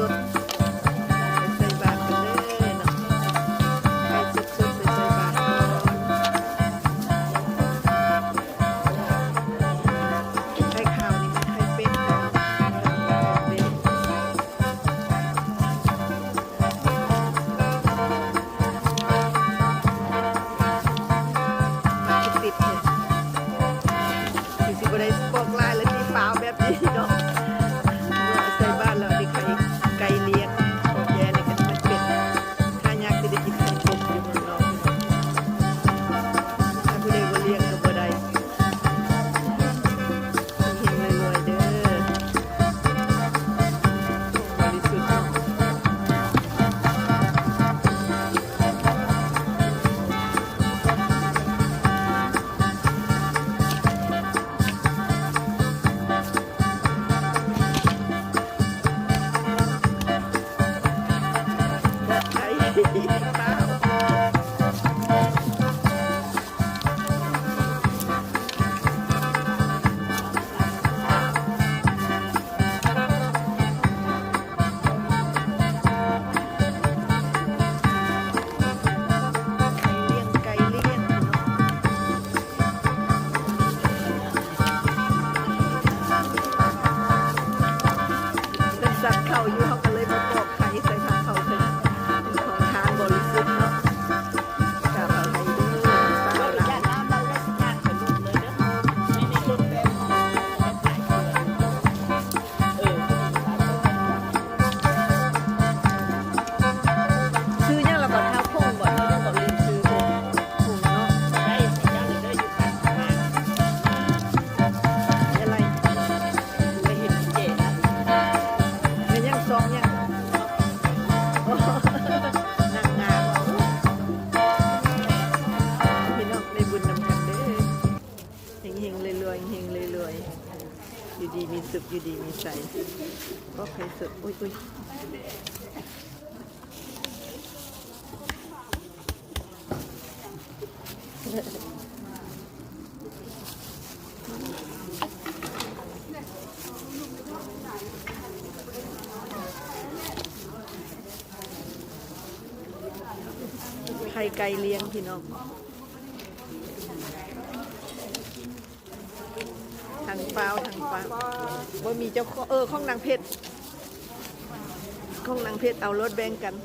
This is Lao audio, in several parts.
ໄປໃສ່ບາດກັນເດີເນາະ ໄປສົດໆ ໄປໃສ່ບາດກ່ອນ ໄຂ່ຂາວນີ້ມັນໄຂ່ເປັດເນາະ ເປັດ ຕິດເຫັນ ຄືຊິບໍ່ໄດ້ບອກຫຼາຍ ແລະ ທີ່ຟ້າວແບບນີ້ເນາະ ເມື່ອໃສ່ບາດແລ້ວ ນີ້ໄຂ່ ໄກ່ລ້ຽງ ຂອງແທ້ນີ້ກໍເປັນ ຫາຍາກຊິໄດ້ກິນໄຂ່ຕົ້ມຢູ່ເມືອງນອກ ຖ້າຜູ້ໃດບໍ່ລ້ຽງກໍບໍ່ໄດ້ ເຮັງໆ ລວຍໆ ເດີ ບໍລິສຸດເນາະ. ໄກ່ລ້ຽງ ໄກ່ລ້ຽງ ເພິ່ນສັບເຂົ້າຢູ່ ເຮົາກໍເລີຍມາປອກໄຂ່ໃສ່ທາງເຂົ້າເພິ່ນ ເປັນຂອງທານບໍລິສຸດເນາະ. ຊື່ຫຍັງລະກໍ ທ້າວພົງບໍ ທ້າວຫຍັງກໍລືມຊື່ ພົງ ພົງເນາະ ໄດ້ ເຈົ້າເລີຍຢູ່ກັນ ໄດ້ໄລ່ ໄດ້ເຫັນເຈນະ ແມ່ນຫຍັງ ຊ່ອງຫຍັງ ນາງງາມ ພີ່ນ້ອງໄດ້ບຸນນຳກັນເດີ ເຮັງໆ ລວຍໆ ເຮັງໆ ລວຍໆ ຢູ່ດີມີສຸກ ຢູ່ດີມີໄຊ ບໍ່ໃຄສົດ ອຸ້ຍໆ. ໄຂ່ໄກ່ລ້ຽງ ພີ່ນ້ອງ. ທັງຟ້າວທັງຟ້າວ ບໍ່ມີເຈົ້າຂອງ ເອີ ຂອງນາງເພັດ ຂອງນາງເພັດ ເອົາໂລດ ແບ່ງກັນ.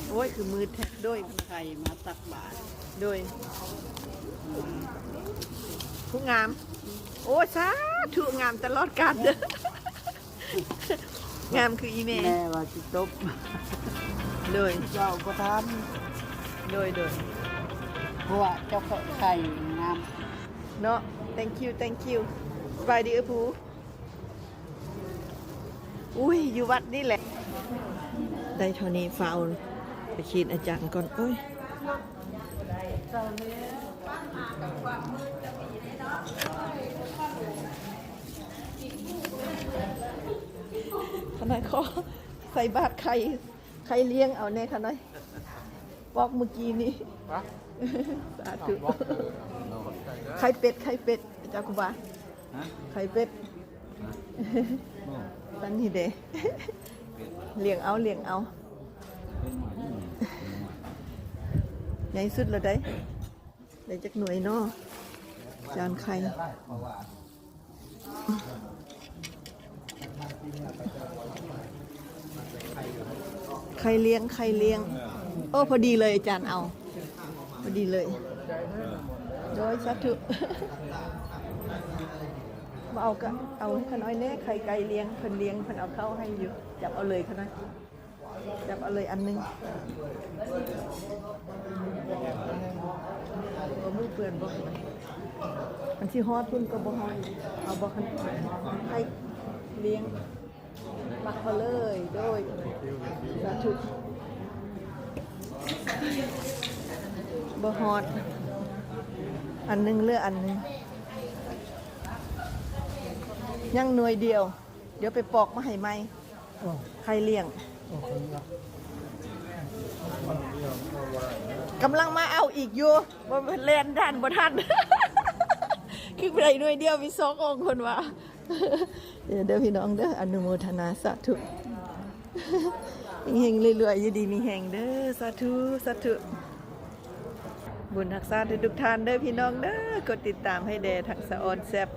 ໂອ້ຍ ຄືມືດແທ້ ໂດຍ ໃຜມາຕັກບາດ ໂດຍ ຜູ້ງາມ ໂອ້ ສາທຸ ງາມຕະຫຼອດການເດີ ງາມຄືອີແມ່ ແມ່ວ່າຊິຕົບ ໂດຍ ເວົ້າບໍ່ທັນ ໂດຍ ໂດຍ ເພາະວ່າເຈົ້າຂອງໄຂ່ງາມເນາະ thank you thank you ສະບາຍດີເອື້ອຍພູ. ອຸ້ຍ ຢູ່ວັດນີ້ແຫຼະ ໄດ້ເທົ່ານີ້ ຟ້າວໄປເຄນອາຈານກ່ອນ ໂອ້ຍ ຂະນ້ອຍຂໍໃສ່ບາດໄຂ່ ໄຂ່ລ້ຽງເອົາແດ່ ຂະນ້ອຍ ປອກມື້ກີ້ນີ້ ສາທຸ ໄຂ່ເປັດ ໄຂ່ເປັດ ເຈົ້າຄູບາ ໄຂ່ເປັດ ຊັ້ນນີ້ເດ້ ລ້ຽງເອົາ ລ້ຽງເອົາ ໃຫຍ່ສຸດແລ້ວເດ້ ໄດ້ຈັກໜ່ວຍເນາະ ຈານໄຂ່ ໄຂ່ລ້ຽງ ໄຂ່ລ້ຽງ ໂອ້ ພໍດີເລີຍ ອາຈານເອົາ ພໍດີເລີຍ ໂດຍ ສາທຸ ບໍ່ເອົາກະເອົາໃຫ້ຂ້ານ້ອຍແດ່ ໄຂ່ໄກ່ລ້ຽງ ເພິ່ນລ້ຽງ ເພິ່ນເອົາເຂົ້າໃຫ້ຢູ່ ຈັບເອົາເລີຍຂ້ານ້ອຍ ຈັບເອົາເລີຍອັນໜຶ່ງ ບໍ່ມືເປື້ອນບໍ່ ມັນຊິຮອດພຸ້ນກໍບໍ່ຮອດ ເອົາບໍ່ ຄັນໄຂ່ລ້ຽງ ປັກເອົາເລີຍ ໂດຍ ສາທຸ ບໍ່ຮອດ ອັນໜຶ່ງເຫຼືອອັນໜຶ່ງ ຍັງໜ່ວຍດຽວ ດຽວໄປປອກມາໃຫ້ໃໝ່. ໄຂ່ລ້ຽງ ກຳລັງມາເອົາອີກຢູ່ ບໍ່ແລ່ນທັນ ບໍ່ທັນ ຄືໄດ້ໜ່ວຍດຽວ ມີສອງອົງ ເພິ່ນວ່າ. ເດີ ເດີພີ່ນ້ອງເດີ ອະນຸໂມທະນາ ສາທຸ ເຮັງໆ ລວຍໆ ຢູ່ດີມີແຮງເດີ ສາທຸ ສາທຸ. ບຸນຮັກສາທຸກໆທ່ານເດີພີ່ນ້ອງເດີ ກົດຕິດຕາມໃຫ້ແດ່ ທັງສະອອນແຊບ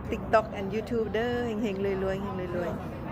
TikTok and YouTube ເດີ ເຮັງໆ ລວຍໆ ເຮັງໆ ລວຍໆ.